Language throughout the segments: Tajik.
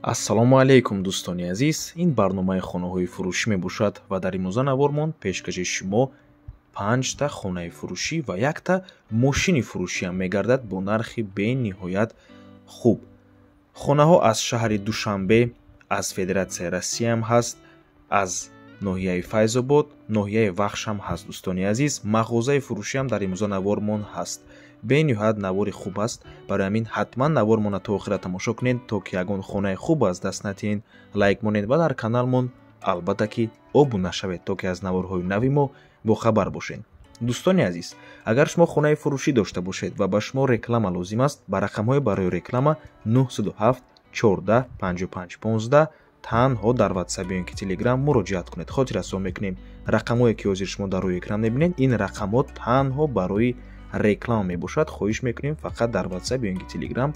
Ассалому алайкум, дӯстони азиз. Ин барномаи хонаҳои фурӯшӣ мебошад ва дар имрӯза навормон пешкаши шумо 5та хонаи фурӯшӣ ва 1та мошини фурӯшиам мегардад бо нархи бениҳоят хуб. Хонаҳо аз шаҳри Душанбе, аз Федератсияи Россияам ҳаст, аз ноҳияи Файзобод, ноҳияи Вахшам ҳаст, дӯстони азиз. Мағозаи фурӯшиам дар имрӯза навормон ҳаст. Бениҳоят навори хуб аст. Барои ҳамин ҳатман навормонро то охира тамошо кунед, то ки ягон хонаи хуб аз даст натиҳед. Лайк монед ва дар каналмон албатта ки обуна шавед, то ки аз наворҳои нави мо бохабар бошед. Дӯстони азиз, агар шумо хонаи фурӯшӣ дошта бошед ва ба шумо реклама лозим аст, ба рақамҳои барои реклама 907 14 55 15 танҳо дар WhatsApp ё ки Telegram муроҷиат кунед. Хотиррасон мекунем, рақамҳое ки ҳозир шумо дар рӯи экран мебинед, ин рақамҳо танҳо барои реклама мебошад. Хоҳиш мекунем, фақат дар WhatsApp ё ки Telegram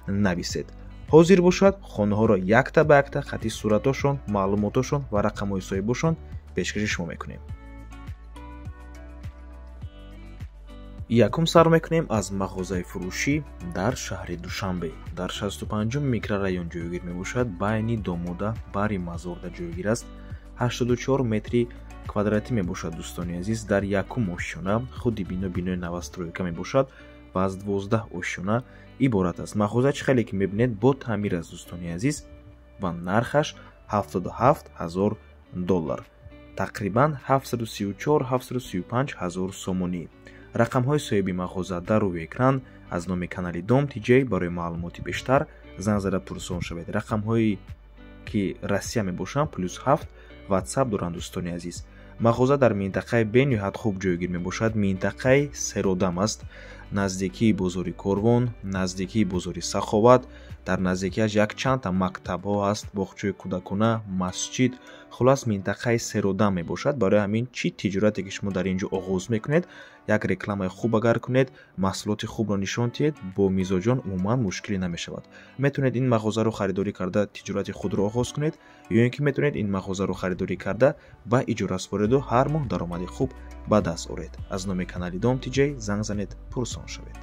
нависед. Ҳозир бошад, хонаҳоро якта ба якта хати суратошон, маълумотошон ва рақамҳои соҳибошон пешкаши шумо мекунем. Якум сар мекунем аз мағозаи фурӯшӣ дар шаҳри Душанбе. Дар 65 микрорайон ҷойгир мебошад, байни Домода бари Мазорда ҷойгир аст. 84 метри квадратӣ мебошад, дӯстони азиз. Дар якум ошёна худи бино бинои новостройка мебошад ва аз 12 ошёна иборат аст. Мағоза чӣ хеле ки мебинед бо таъмир аст, дӯстони азиз, ва нархаш 77 000 доллар, тақрибан 734-735 ҳазор сомонӣ. Рақамҳои соҳиби мағоза дар рӯи экран. Аз номи канали Дом Тиҷей барои маълумоти бештар занг зада пурсон шавед. Рақамҳое ки Россия мебошанд, +7 WhatsApp доранд, дӯстони азиз. Мағоза дар минтақаи бениҳоят хуб ҷойгир мебошад. Минтақаи Серодам аст, наздикии бозори Корвон, наздикии бозори Саховат. Дар наздикиаш якчандта мактабҳо ҳаст, боғчаи кӯдакона, масҷид. Хулас, минтақаи Серодам мебошад. Барои ҳамин чӣ тиҷорате ки шумо дар ин ҷо оғоз мекунед, як рекламаи хуб агар кунед, маҳсулоти хубро нишон диҳед, бо мизоҷон умуман мушкиле намешавад. Метавонед ин мағозаро харидорӣ карда тиҷорати худро оғоз кунед, ё ин ки метавонед ин мағозаро харидорӣ карда ба иҷора супореду ҳар моҳ даромади хуб ба даст оред. Аз номи канали Дом Тиҷей занг занед, пурсон шавед.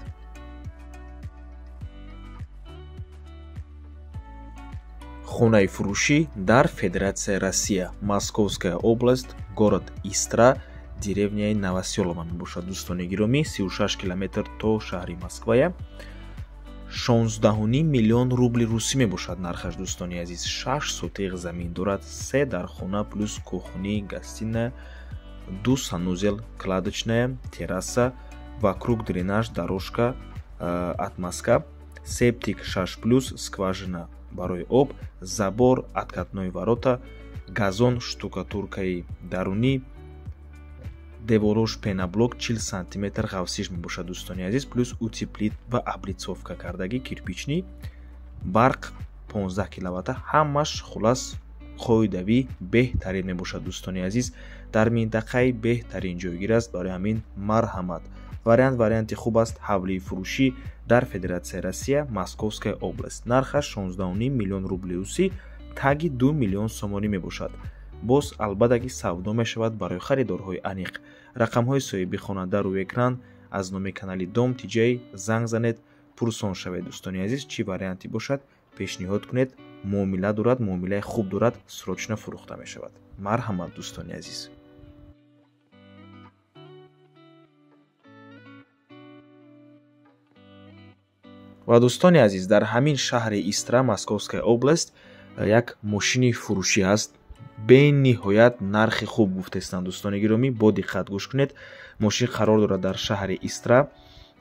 Хонаи фурӯшӣ дар Федератсияи Россия, Московская область, город Истра, деревняи Новосёлова мебошад, дӯстони гиромӣ. 36 километр то шаҳри Москвая. 16,5 миллион рубли русӣ мебошад нархаш, дӯстони азиз. 6 сотих замин дорад, се дархона плюс кухни, гостиная, ду санузел, кладочная, терраса, вокруг дренаж, дорожка, отмостка, септик 6 плюс, скважина барои об, забор, откатной ворота, газон, штукатуркаи дарунӣ, деворош пеноблок 40 сантиметр ғафсиш мебошад, дӯстони азиз, плюс утеплит ва облицовка кардагӣ кирпичный, барқ 15 киловатта, ҳамаш хулас қоидавӣ беҳтарин мебошад, дӯстони азиз. Дар минтақаи беҳтарин ҷойгир аст. Барои ҳамин марҳамат, вариант варианти хуб аст. Ҳавлии фурӯшӣ дар Федератсияи Россия, Московская область, нархаш 16,5 миллион рубли русӣ, таги 2 миллион сомонӣ мебошад. Боз албатта ки савдо мешавад барои харидорҳои аниқ. Рақамҳои соҳиби хона дар рӯи экран. Аз номи канали Дом Тиҷей занг занед, пурсон шавед, дӯстони азиз. Чӣ варианте бошад, пешниҳод кунед. Муомила дорад, муомилаи хуб дорад, срочно фурӯхта мешавад. Марҳамат, дӯстони азиз. Ва дӯстони азиз, дар ҳамин шаҳри Истра, Московская область, як мошини фурӯшӣ ҳаст. Бениҳоят нархи хуб гуфтаистанд, дӯстони гиромӣ, бо диққат гӯш кунед. Мошин қарор дорад дар шаҳри Истра,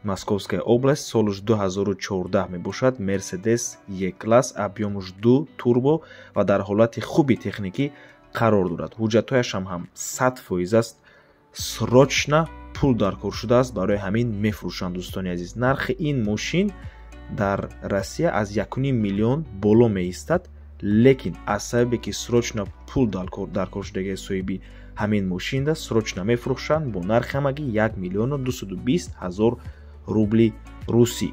Московская область, солуш 2014 мебошад. Мерседес Е класс, объёмуш 2 турбо ва дар ҳолати хуби техникӣ қарор дорад. Ҳуҷҷатҳояшам ҳам 100% аст. Срочно пул даркор шудааст, барои ҳамин мефурӯшанд, дӯстони азиз. Нархи ин мошин дар Россия аз 1,5 миллион боло меистад, лекин аз сабабе ки срочно пул даркор шудагии соҳиби ҳамин мошинда, срочно мефурӯшанд бо нархи ҳамагӣ 1 220 000 рубли русӣ.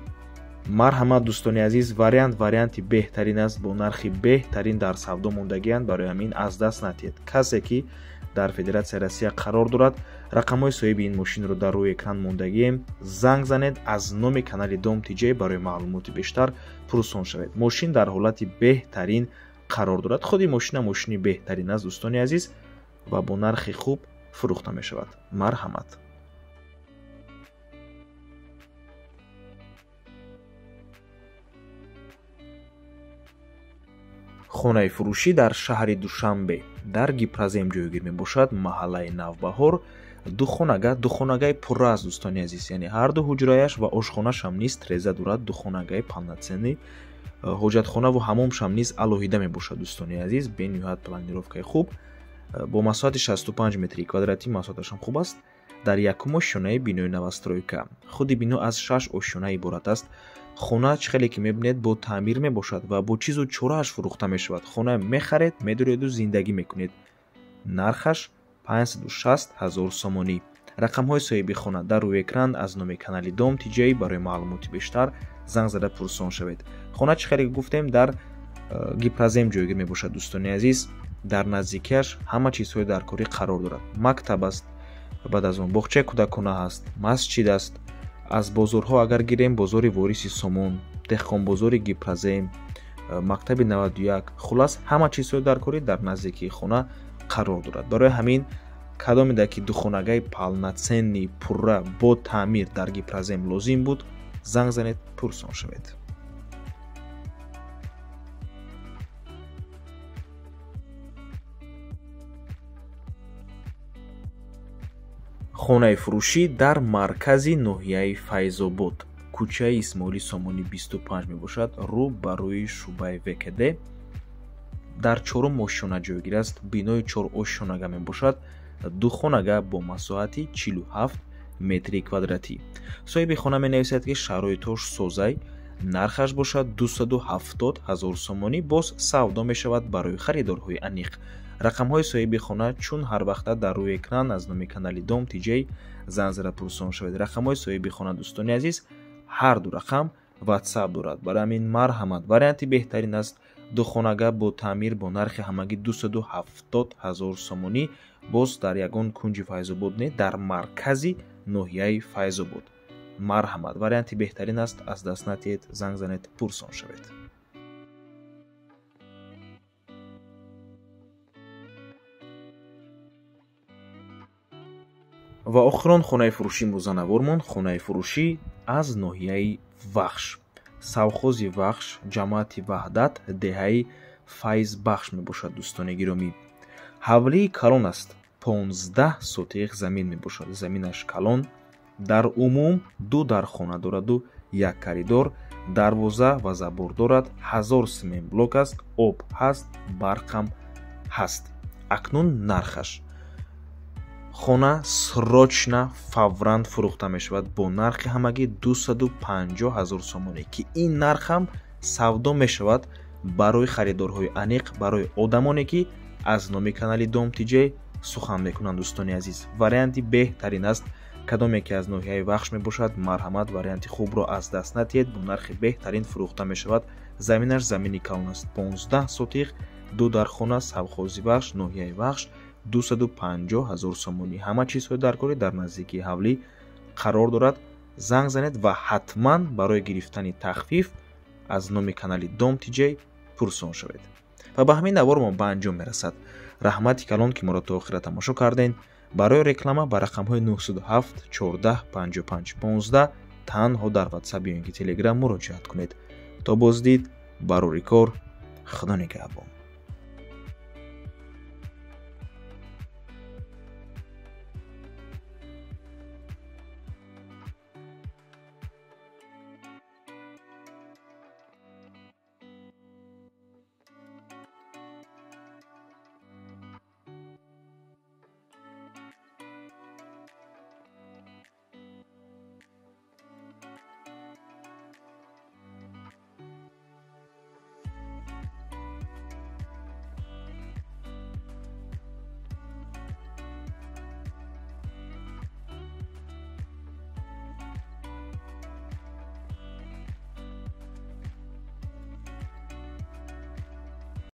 Марҳамат, дӯстони азиз, вариант варианти беҳтарин аст, бо нархи беҳтарин дар савдо мондагианд. Барои ҳамин аз даст натиҳед. Касе ки дар Федератсияи Россия қарор дорад, Рақамҳои соҳиби ин мошинро дар рӯи экран мондагием. Занг занед, аз номи канали Дом ТЖ барои маълумоти бештар пурсон шавед. Мошин дар ҳолати беҳтарин қарор дорад. Худи мошина мошини беҳтарин аст, дӯстони азиз, ва бо нархи хуб фурӯхта мешавад. Марҳамат. Хонаи фурӯшӣ дар шаҳри Душанбе дар Гипрозем ҷойгир мебошад, маҳаллаи Навбаҳор. Духонагаи пурра аст, дӯстони азиз, яъне ҳар ду ҳуҷраяш ва ошхонашам низ треза дорад. Духонагаи полноценный, ҳоҷатхонаву ҳамомшам низ алоҳида мебошад, дӯстони азиз. Бениҳоят планировкаи хуб, бо масоҳати 65 метри квадратӣ, масоҳаташам хуб аст. Дар якум ошёнаи бинои новостройка. Худи бино аз 6 ошёна иборат аст. Хона чӣ хеле ки мебинед бо таъмир мебошад ва бо чизу чорааш фурӯхта мешавад. Хона мехаред, медореду зиндагӣ мекунед. Нархаш 560 000 сомонӣ. Рақамҳои соҳиби хона дар рӯи экран аз номи канали Дом ТЖ барои маълумоти бештар занг зада пурсон шавед. Хона чӣ хеле гуфтем дар Гипрозем ҷойгир мебошад, дӯстони азиз. Дар наздикиаш ҳама чизҳои даркорӣ қарор дорад. Мактаб аст, баъд аз он боғчаи кӯдакона ҳаст, масҷид аст. Аз бозорҳо агар гирем, бозори Вориси Сомон, деҳқонбозори Гипрозем, мактаби 91, хулас ҳама чизҳои даркорӣ дар наздикии хона қарор дорад. Барои ҳамин кадомеда ки духонагаи полноценный пурра бо таъмир дар Гипрозем лозим буд, занг занед, пурсон шавед. Хонаи фурӯшӣ дар маркази ноҳияи Файзобод, кӯчаи Исмоили Сомонӣ 25 мебошад, рӯ ба рӯи шӯъбаи ВКД. Дар чорум ошёна ҷойгир аст. Бинои чор ошёнага мебошад, ду хонага бо масоҳати 47 метри квадратӣ. Соҳиби хона менависад, ки шароитош созай, нархаш бошад 270 000 сомонӣ, боз савдо мешавад барои харидорҳои аниқ. Рақамҳои соҳиби хона чун ҳар вақта дар рӯи экран аз номи канали Дом ТЖ занг зада пурсон шавед. Рақамҳои соҳиби хона, дӯстони азиз, ҳар ду рақам WhatsApp дорад. Барои ҳамин марҳамат, варианти беҳтарин аст. Духонага бо таъмир бо нархи ҳамагӣ 270 000 сомонӣ, боз дар ягон кунҷи Файзобод не, дар маркази ноҳияи Файзобод. Марҳамат, варианти беҳтарин аст, аз даст натиҳед, занг занед, пурсон шавед. Ва охирон хонаи фурӯшӣ музанавормон, хонаи фурӯшӣ аз ноҳияи Вахш, совхози Вахш, ҷамоати Ваҳдат, деҳаи Файзбахш мебошад, дӯстони гиромӣ. Ҳавлии калон аст, 15 сотиқ замин мебошад. Заминаш калон, дар умум ду дархона дораду як коридор, дарвоза ва забор дорад, 1000 семенблок аст, об ҳаст, барқам ҳаст. Акнун нархаш. Хона срочно фавран фурӯхта мешавад бо нархи ҳамагӣ 250 000 сомонӣ, ки ин нархам савдо мешавад барои харидорҳои аниқ, барои одамоне ки аз номи канали Дом ТЖ сухан мекунанд, дӯстони азиз. Варианти беҳтарин аст. Кадоме ки аз ноҳияи Вахш мебошад, марҳамат, варианти хубро аз даст натиҳед, бо нархи беҳтарин фурӯхта мешавад. Заминаш замини калон аст, 15 сотиқ, ду дархона, совхози Вахш, ноҳияи Вахш, 250 000 сомонӣ. Ҳама чизҳои даркорӣ дар наздикии ҳавлӣ қарор дорад. Занг занед ва ҳатман барои гирифтани тахфиф аз номи канали Дом ТЖ пурсон шавед. Ва ба ҳамин навор мо ба анҷом мерасад. Раҳмати калон ки моро то охира тамошо кардед. Барои реклама ба рақамҳои 907 14 55 15 танҳо дар WhatsApp ё ин ки Telegram муроҷиат кунед. То боздид, барори кор, Худо нигаҳбон.